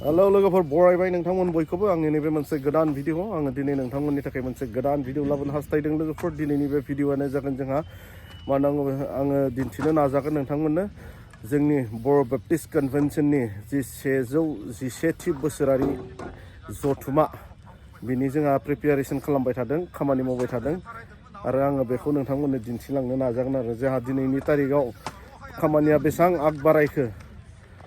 hello लोगोफोर बरायबाय नोंथांमोन बयखौबो आंनि नैबे मोनसे गोदान भिडिअ आङो दिनै नोंथांमोननि थाखाय मोनसे गोदान भिडिअ लाबोनो हास्थायदों लोगोफोर दिनैनि बे भिडिअआनो जागोन जोंहा मानो आङो दिन्थिनो नाजागोन नोंथांमोननो जोंनि बर' बेप्टिस्ट कन्भेन्सननि जि 111थि बोसोरारि जथुमा बिनि जोंहा प्रिपेयारेसन खालामबाय थादों खामानि मावबाय थादों आरो आङो बेखौ नोंथांमोननो दिन्थिलांनो नाजागोन आरो जोंहा दिनैनि तारिखाव खामानिया बेसेबां आग बारायखो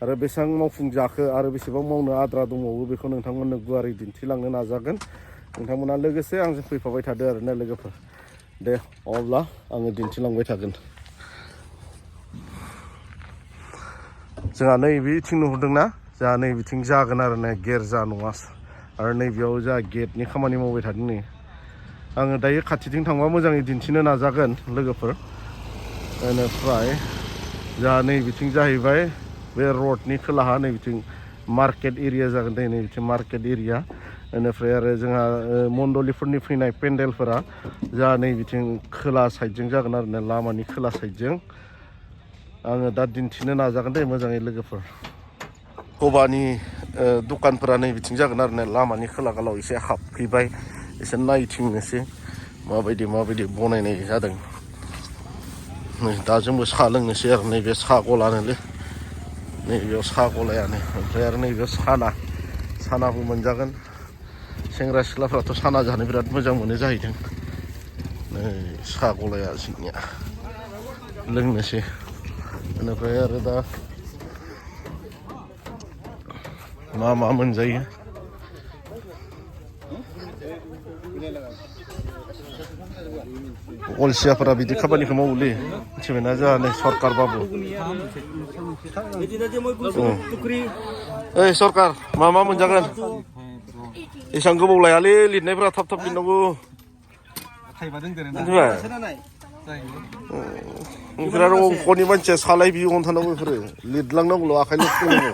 आरो बेसेबां मावफुंजाखो आरो बेसेबां मावनो आद्रा दंबावो बेखौ नोंथांमोननो गुवारै दिन्थिलांनो नाजागोन नोंथांमोना लोगोसे आंजों फैफाबाय थादो आरोना लोगोफोर दे अब्ला आङो दिन्थिलांबाय थागोन जोंहा नैबेथिं नुहुरदोंना जोंहा नैबेथिं जागोन आरो ना गेरजा नङा आरो नैबेयाव जोंहा गेटनि खामानि मावबाय थादों नै आङो दायो खाथिथिं थांबा मोजाङै दिन्थिनो नाजागोन लोगोफोर बेनिफ्राय जोंहा नैबेथिं जाहैबाय बे रडनि खोलाहा नैबेथिं मार्केट एरिया जागोन दे नैबेथिं मार्केट एरिया बेनिफ्राय आरो जोंहा मण्डलिफोरनि फैनाय पेन्डेलफोरा जोंहा नैबेथिं खोला साइडजों जागोन आरो ना लामानि खोला साइडजों आङो दा दिन्थिनो नाजागोन दे मोजाङै लोगोफोर गबानि दखानफोरा नैबेथिं जागोन आरो ना लामानि खोला गालाव एसे हाबफैबाय एसे नायथिंनोसै माबायदि बनायनाय जादों नै दा जोंबो साहा लोंनोसै आरो नैबे साहा गलानोलै नैबेयाव साहा गलायानो ओमफ्राय आरो नैबेयाव सानाबो मोनजागोन सेंग्रा सिख्लाफ्राथ' साना जानो बिराद मोजां मोनो जाहैदों नै साहा गलाया जोंनिया लोंनोसै बेनिफ्राय आरो दा मा मोनजायो अलसियाफोरा बिदि खामानिखौ मावोलै मिथिबायना जोंहा नै सरकारबाबो ओइ सरकार मा मोनजागोन एसेबां गोबाव लायालै लिरनायफोरा थाब लिरनांगौ ओमफ्राय आरो अंकनि मानसिया सालाय बियो हमथानांगौ बेफोरो लिरलांनांगौल' आखाइल' फुनांगौ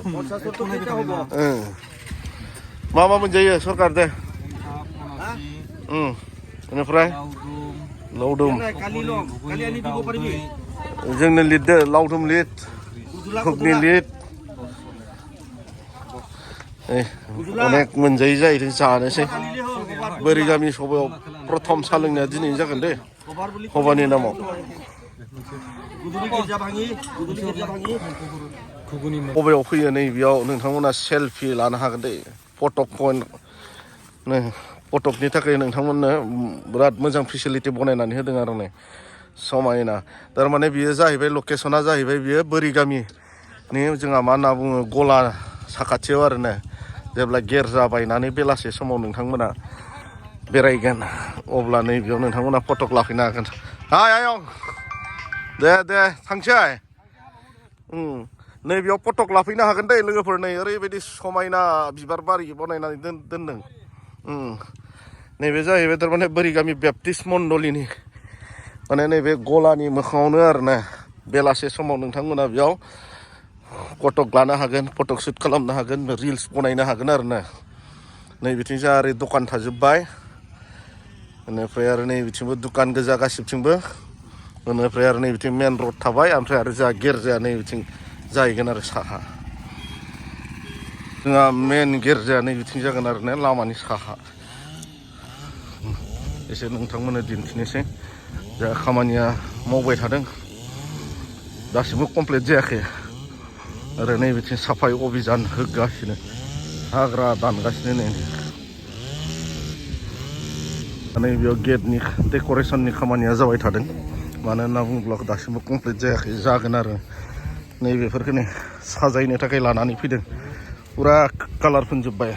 मा मोनजायो सरकार दे बेनिफ्राय लावदुम जोंनो लिरदो लावदुम लिर घुगनि लिर अनेक मोनजायै जाहैदों जानोसै बोरै गामि सभायाव प्रथम सा लोंनाया दिनै जागोन दे हबानि नामाव बबेयाव फैयो नै बेयाव नोंथांमोना सेलफि लानो हागोन दे फटक पइन्ट फटकनि थाखाय नोंथांमोननो बिराद मोजां फेसिलिटि बनायनानै होदों आरो नै समायना थारमाने बियो जाहैबाय लकेसना जाहैबाय बियो बोरि गामिनि जोंहा मा होनना बुङो गला साखाथियाव आरो ना जेब्ला गेरजा बायनानै बेलासे समाव नोंथांमोना बेरायगोन अब्ला नैबेयाव नोंथांमोना फटक लाफैनो हागोन हाय आयं दे थांसै नैबेयाव फटक लाफैनो हागोन दे लोगोफोर नै ओरैबायदि समायना बिबार बारि बनायनानै दोनदों नैबे जाहैबाय थारमाने बोरि गामि बेप्टिस्ट मण्डलिनि माने नैबे गलानि मोखाङावनो आरो ना बेलासे समाव नोंथांमोना बेयाव फटक लानो हागोन फटक सुट खालामनो हागोन रिल्स बनायनो हागोन आरो ना नैबेथिं जा ओरै दखान थाजोब्बाय बेनिफ्राय आरो नैबेथिंबो दुखान गोजा गासिबथिंबो बेनिफ्राय आरो नैबेथिं मेन रड थाबाय ओमफ्राय आरो जोंहा गेरजाया नैबेथिं जाहैगोन आरो साहा जोंहा मेन गेरजाया नैबेथिं जागोन आरो ना लामानि साहा एसे नोंथांमोननो दिन्थिनोसै जा खामानिया मावबाय थादों दासिमबो कमप्लिट जायाखै आरो नैबेथिं साफाय अभियान होगासिनो हाग्रा दानगासिनो नैबेयाव गेटनि डेक'रेसननि खामानिया जाबाय थादों मानो होनना बुङोब्ला दासिमबो कमप्लिट जायाखै जागोन आरो नैबेफोरखौ साजायनो थाखाय लानानै फैदों फुरा कालार फोनजोब्बाय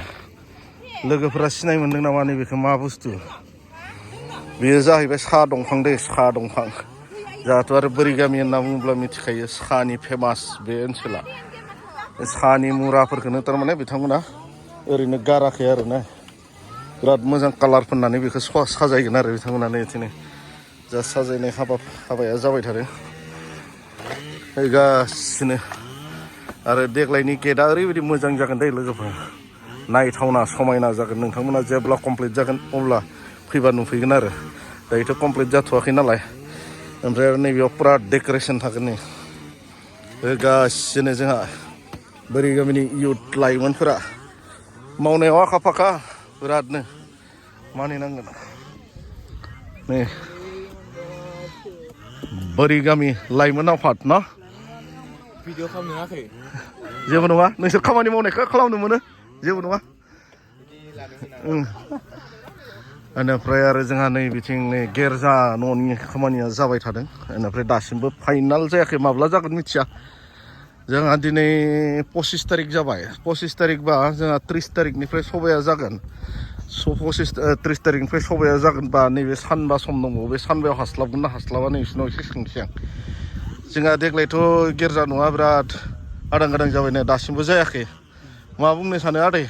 लोगोफोरा सिनाय मोन्दों नामा नैबेखौ मा बुस्थु बेयो जाहैबाय साहा दंफां दे साहा दंफां जोंहाथ' आरो बोरि गामि होनना बुङोब्ला मिथिखायो साहानि फेमास बे ओनसोला साहानि मुराफोरखौनो थारमाने बिथांमोना ओरैनो गाराखै आरो ना बिराद मोजां कालार फोननानै बेखौ साजायगोन आरो बिथांमोना बिदिनो जा साजायनाय हाबाया जाबाय थादों फैगासिनो आरो देग्लायनि गेटआ ओरैबायदि मोजां जागोन दे लोगोफोर नायथावना समायना जागोन नोंथांमोना जेब्ला कमप्लिट जागोन अब्ला फैबा नुफैगोन आरो दायोथ' कमप्लिट जाथ'वाखै नालाय ओमफ्राय आरो नैबेयाव फुरा डेक'रेसन थागोन नै होगासिनो जोंहा बोरि गामिनि इयुथ लाइमोनफोरा मावनायाव आखा फाखा बिरादनो मानिनांगोन नै बोरि गामि लाइमोन आफाद न भिडिअ खालामनो हायाखै जेबो नङा नोंसोर खामानि मावनायखौ खालामनो मोनो जेबो नङा बेनिफ्राय आरो जोंहा नै बिथिं नै गेरजा न'नि खामानिया जाबाय थादों बेनिफ्राय दासिमबो फाइनाल जायाखै माब्ला जागोन मिथिया जोंहा दिनै 25 तारिख जाबाय 25 तारिखबा जोंहा 30 तारिखनिफ्राय सबाया जागोन 30 तारिखनिफ्राय सबाया जागोनबा नैबे सानबा सम दंबावो बे सानबायाव हास्लाबगोन ना हास्लाबा नोंसिनाव एसे सोंसै आं जोंहा देग्लायथ' गेरजा न'आ बिराद आदां गादां जाबायनो दासिमबो जायाखै मा बुंनो सानो आदै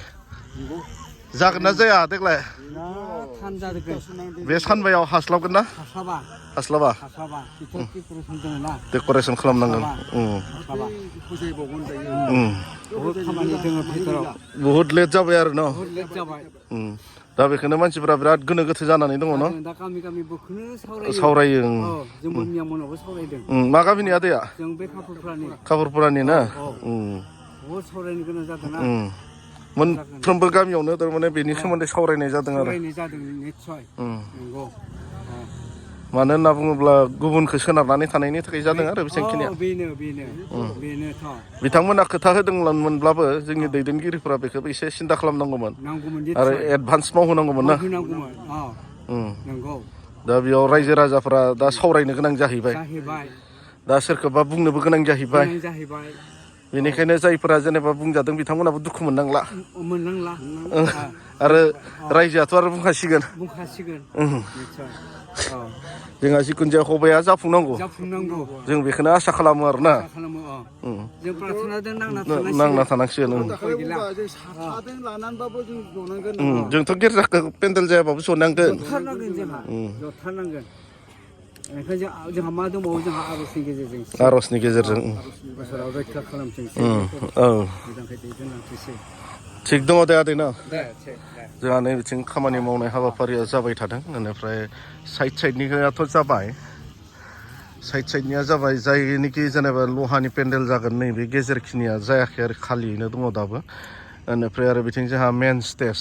जागोन ना जाया देग्लाय बे सानबायाव हास्लाबगोन ना हास्लाबा डेक'रेसन खालामनांगोन बहुद लेट जाबाय आरो न दा बेखौनो मानसिफोरा बिराद गोनो गोथो जानानै दङ न सावरायो मा गामिनि आदैया खाफुरफुरानि ना मोनफ्रोमबो गामियावनो थारमाने बेनि सोमोन्दै सावरायनाय जादों आरो मानो होनना बुङोब्ला गुबुनखौ सोनारनानै थानायनि थाखाय जादों आरो बेसेबांखिनिया बिथांमोना खोथा होदोंमोनब्लाबो जोंनि दैदेनगिरिफोरा बेखौबो एसे सिन्था खालामनांगौमोन आरो एडभान्स मावहोनांगौमोन ना दा बेयाव रायजो राजाफोरा दा सावरायनो गोनां जाहैबाय दा सोरखौबा बुंनोबो गोनां जाहैबाय बेनिखायनो जायफोरा जेनेबा बुंजादों बिथांमोनाबो दुखु मोननांला आरो रायजोआथ' आरो बुंखासिगोन जोंहा जिखुनु जाया हबाया जाफुंनांगौ जों बेखौनो आसा खालामो आरो ना नांना थानांसिगोन जोंथ' गिर्जाखौ पेन्डेल जायाबाबो जनांगोन आर'जनि गेजेरजों थिग दङ दे आदै ना जोंहा नै बिथिं खामानि मावनाय हाबाफारिया जाबाय थादों बेनिफ्राय साइडनियाथ' जाबाय साइडनिया जाबाय जायनिखि जेनेबा लहानि पेन्डेल जागोन नैबे गेजेरखिनिया जायाखै आरो खालियैनो दङ दाबो बेनिफ्राय आरो बिथिं जोंहा मेन स्टेज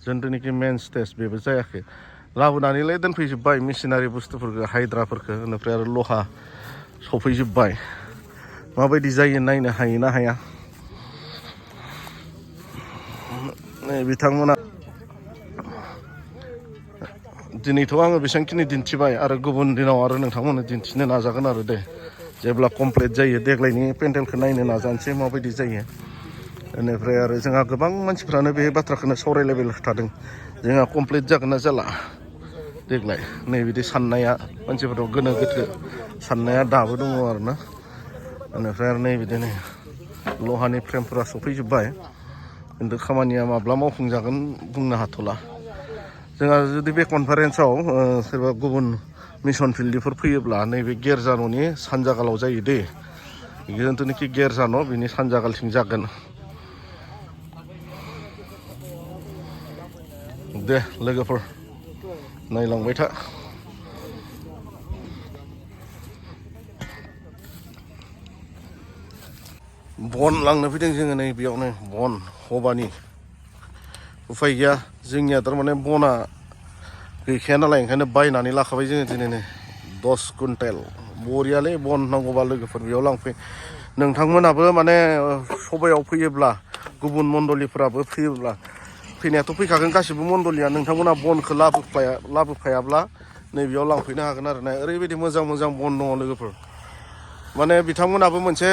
जिथुनिखि मेन स्टेज बेबो जायाखै लाबोनानैलाय दोनफैजोब्बाय मेसिनारि बुस्थुफोरखौ हाइद्राफोरखौ बेनिफ्राय आरो लहा सफैजोब्बाय माबायदि जायो नायनो हायो ना हाया बिथांमोना दिनैथ' आङो बेसेबांखिनि दिन्थिबाय आरो गुबुन दिनाव आरो नोंथांमोननो दिन्थिनो नाजागोन आरो दे जेब्ला कमप्लिट जायो देग्लायनि पेन्डेलखौ नायनो नाजानोसै माबायदि जायो बेनिफ्राय आरो जोंहा गोबां मानसिफ्रानो बे बाथ्राखौनो सावरायलायबाय थादों जोंहा कमप्लिट जागोन ना जाला देग्लाय नै बिदि साननाया मानसिफोराव गोनो गोथो साननाया दाबो दङ आरो ना बेनिफ्राय आरो नै बिदिनो लहानि फ्रेमफोरा सफैजोब्बाय खिन्थु खामानिया माब्ला मावफुंजागोन बुंनो हाथ'ला जोंहा जुदि बे कनफारेन्सआव सोरबा गुबुन मिसन फिल्डनिफोर फैयोब्ला नैबे गेरजा न'नि सानजागालाव जायो दे जिथुनाखि गेरजा न' बिनि सानजागालथिं जागोन दे लोगोफोर नायलांबाय था बन लांनो फैदों जोङो नै बेयावनो बन हबानि उफाय गैया जोंनिया थारमाने बना गैखाया नालाय ओंखायनो बायनानै लाखाबाय जोङो दिनैनो 10 कुइन्टेल बरियालै बन नांगौबा लोगोफोर बेयाव लांफै नोंथांमोनाबो माने सबायाव फैयोब्ला गुबुन मण्डलिफोराबो फैयोब्ला फैनायाथ' फैखागोन गासिबो मण्डलिया नोंथांमोना बनखौ लाबोफायाब्ला नैबेयाव लांफैनो हागोन आरो ना ओरैबायदि मोजां मोजां बन दङ लोगोफोर माने बिथांमोनाबो मोनसे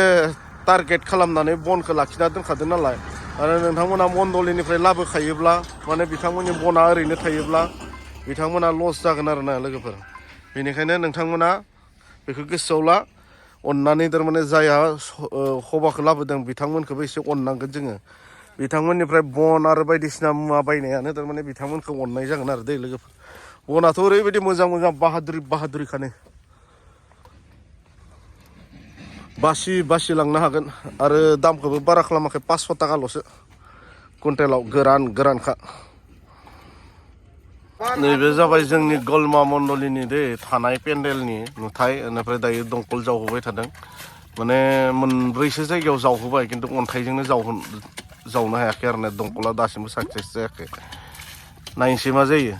टारगेट खालामनानै बनखौ लाखिना दोनखादों नालाय आरो नोंथांमोना मण्डलिनिफ्राय लाबोखायोब्ला माने बिथांमोननि बना ओरैनो थायोब्ला बिथांमोना लस जागोन आरो ना लोगोफोर बेनिखायनो नोंथांमोना बेखौ गोसोआव ला अननानै थारमाने जायहा हबाखौ लाबोदों बिथांमोनखौबो एसे अननांगोन जोङो बिथांमोननिफ्राय बन आरो बायदिसिना मुवा बायनायानो थारमाने बिथांमोनखौ अननाय जागोन आरो दै लोगोफोर बनाथ' ओरैबायदि मोजां मोजां बाहादुरिखानो बासि लांनो हागोन आरो दामखौबो बारा खालामाखै 500 थाखाल'सो कुइन्टेलाव गोरानखा नैबे जाबाय जोंनि गलमा मण्डलिनि दे थानाय पेन्डेलनि नुथाय बेनिफ्राय दायो दंखल जावहोबाय थादों माने मोनब्रैसो जायगायाव जावहोबाय खिन्थु अन्थाइजोंनो जावनो हायाखै आरो ना दंखला दासिमबो साक्सेस जायाखै नायनोसै मा जायो